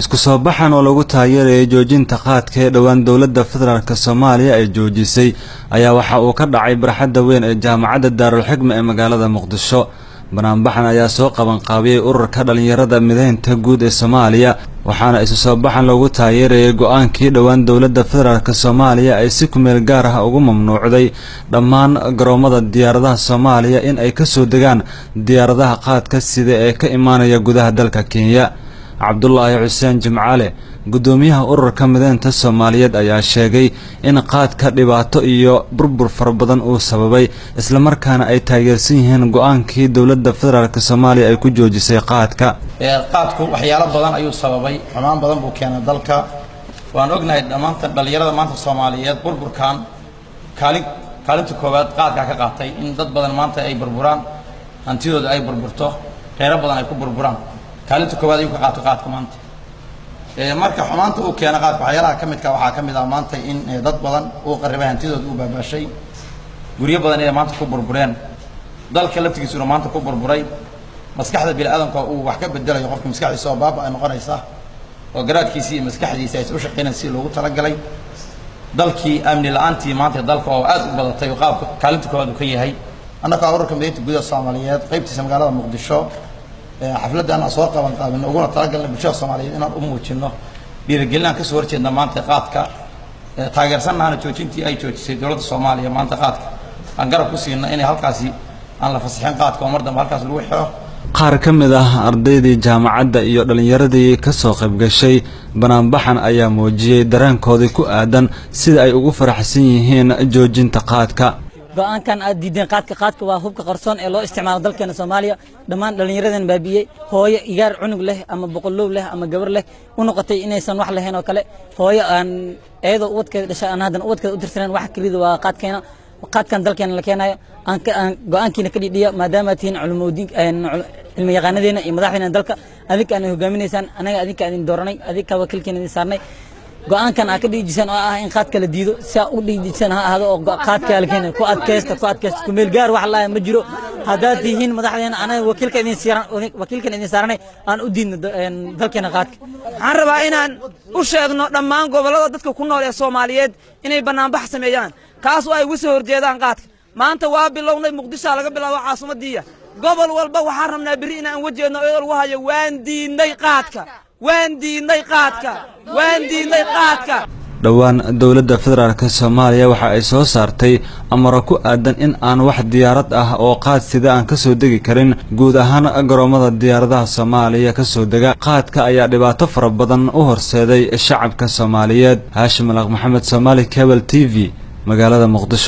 Isku soo baxan oo lagu taageerayay joojinta qaadka ee dhowaan dowladda federaalk Soomaaliya ay joojisay ayaa waxa uu ka dhacay barxadda weyn ee Jaamacadda Daarulxikma ee magaalada Muqdisho. Banaanbaxan ayaa soo qabanqaabiyey ururka dhalinyarada Mideynta Guud ee Soomaaliya, waxaana isu soo baxan loogu taageerayay go-aankii dhowaan dowladda federaalk Soomaaliya ay si kumeel gaar ah ugu mamnuucday dhammaan garoomada diyaaradaha Soomaaliya in ay kasoo degaan diyaaradaha qaadka sida ee ka imaanaya gudaha dalka Kenya. Cabdulaahi Xuseen Jimcaale, guddoomiyaha ururka Mideynta Soomaaliyeed, ayaa sheegay in qaadka dhibaato iyo burbur fara badan uu sababay, islamarkaana ay taageersan yihiin go-aankii dowladda federaalk Soomaaliya ay ku joojisay qaadka. Qaadku waxyaalo badan ayuu sababay, xumaan badan buu keenay dalka. Waan ognahay dhammaantan dhallinyarada maanta Soomaaliyeed burburkan kaalinta koowaad qaadkaa ka qaatay, in dad badan maanta ay burburaan, hantidooda ay burburto, reero badan ay ku burburaan. Kaalinta koowaad ayuu ka qaatay qaadka maanta. Marka xumaanta uu keena qaadka waxyaalaha ka midka waxaa ka mid ah maanta in dad badan uu qarribay, hantidooda uu baabaashay, guryo badan inay maanta ku burbureen, dalka laftigiisuna maanta ku burburay. Maskaxda bini'aadamka uu wax ka bedelayo, qofka maskaxdiisa oo baaba ay noqonaysa oo garaadkiisii iyo maskaxdiisa aysan u shaqeynayn si loogu talagalay. Dalkii amni la-aantii maanta dalka oo aad u badatay oo qaabka kaalinta koowaad uu ka yahay. Annaka ururka Mideynta Gudaha Soomaaliyeed qaybtiisa magaalada Muqdisho, xafladdan aan soo qaban qaabino uguna talagalnay bulshada Soomaaliyeed inaan u muujino dhiirigelin aan kasoo horjeedna maanta qaadka, taageersannahana joojintii ay joojisay dowladda Soomaaliya maanta qaadka, aan garab ku siino inay halkaasi aan la fasixin qaadka oo mar dambe halkaas lagu xiro. Qaar ka mid ah ardaydii jaamacadda iyo dhallinyaradii kasoo qaybgashay banaanbaxan ayaa muujiyey dareenkoodii ku aadan sida ay ugu faraxsan yihiin joojinta qaadka. Go-aankan aad diideen qaadka, qaadka waa hubka qarsoon ee loo isticmaalo dalkeena Soomaaliya. Dhammaan dhallinyaradan baabi'iyey, hooyo igaar cunug leh ama boqolow leh ama gabar leh u noqotay inaysan wax lahayn oo kale, hooyo aan iyadoo ubadkeeda dhashay aan haddana ubadkeeda u tirsaneyn. Waxa kelida waa qaadkeena, qaadkan dalkeena la keenayo. Aan go-aankiina ka dhidhiya, maadaama tihiin culumodiin, cilmi yaqaanadeena iyo madaxdeena dalka, adinka aana hogaaminaysaan, anaga adinka idin dooranay, adinka wakiilkeena idin saarnay. Go-aankan aa ka dhiijisaan oo ah in qaadka la diido, si aa u dhiijisaan ha ahaado oo qaadka la keenay. Ku adkaysta, ku adkaysta, ku meel gaar wax laa ma jiro. Haddaad tihiin madaxdeena, anaga wakiilka idin siiran, wakiilkan idin saaranay, aan u diidno dalkeena qaadka. Waxaan rabaa inaan u sheegno dhammaan gobollada dadka ku nool ee Soomaaliyeed inay bannaanbax sameeyaan, kaas oo ay uga soo horjeedaan qaadka. Maanta waa bilownay, Muqdishaa laga bilaabo caasimaddiiya. Gobol walba waxaan rabnaa berri inaan uga jeedno iyadoo lagu hayo "Waan diidnay qaadka, waan diidnay qaadka, waan diidnay qaadka." Dhowaan dowladda federaalk Soomaaliya waxa ay soo saartay amaro ku aadan in aan wax diyaarad ah oo qaad sida aan kasoo degi karin guud ahaan garoomada diyaaradaha Soomaaliya kasoo dega. Qaadka ayaa dhibaato fara badan u horseeday shacabka Soomaaliyeed. Haashim Alaq Maxamed, Somaali Cable TV, magaalada Muqdisho.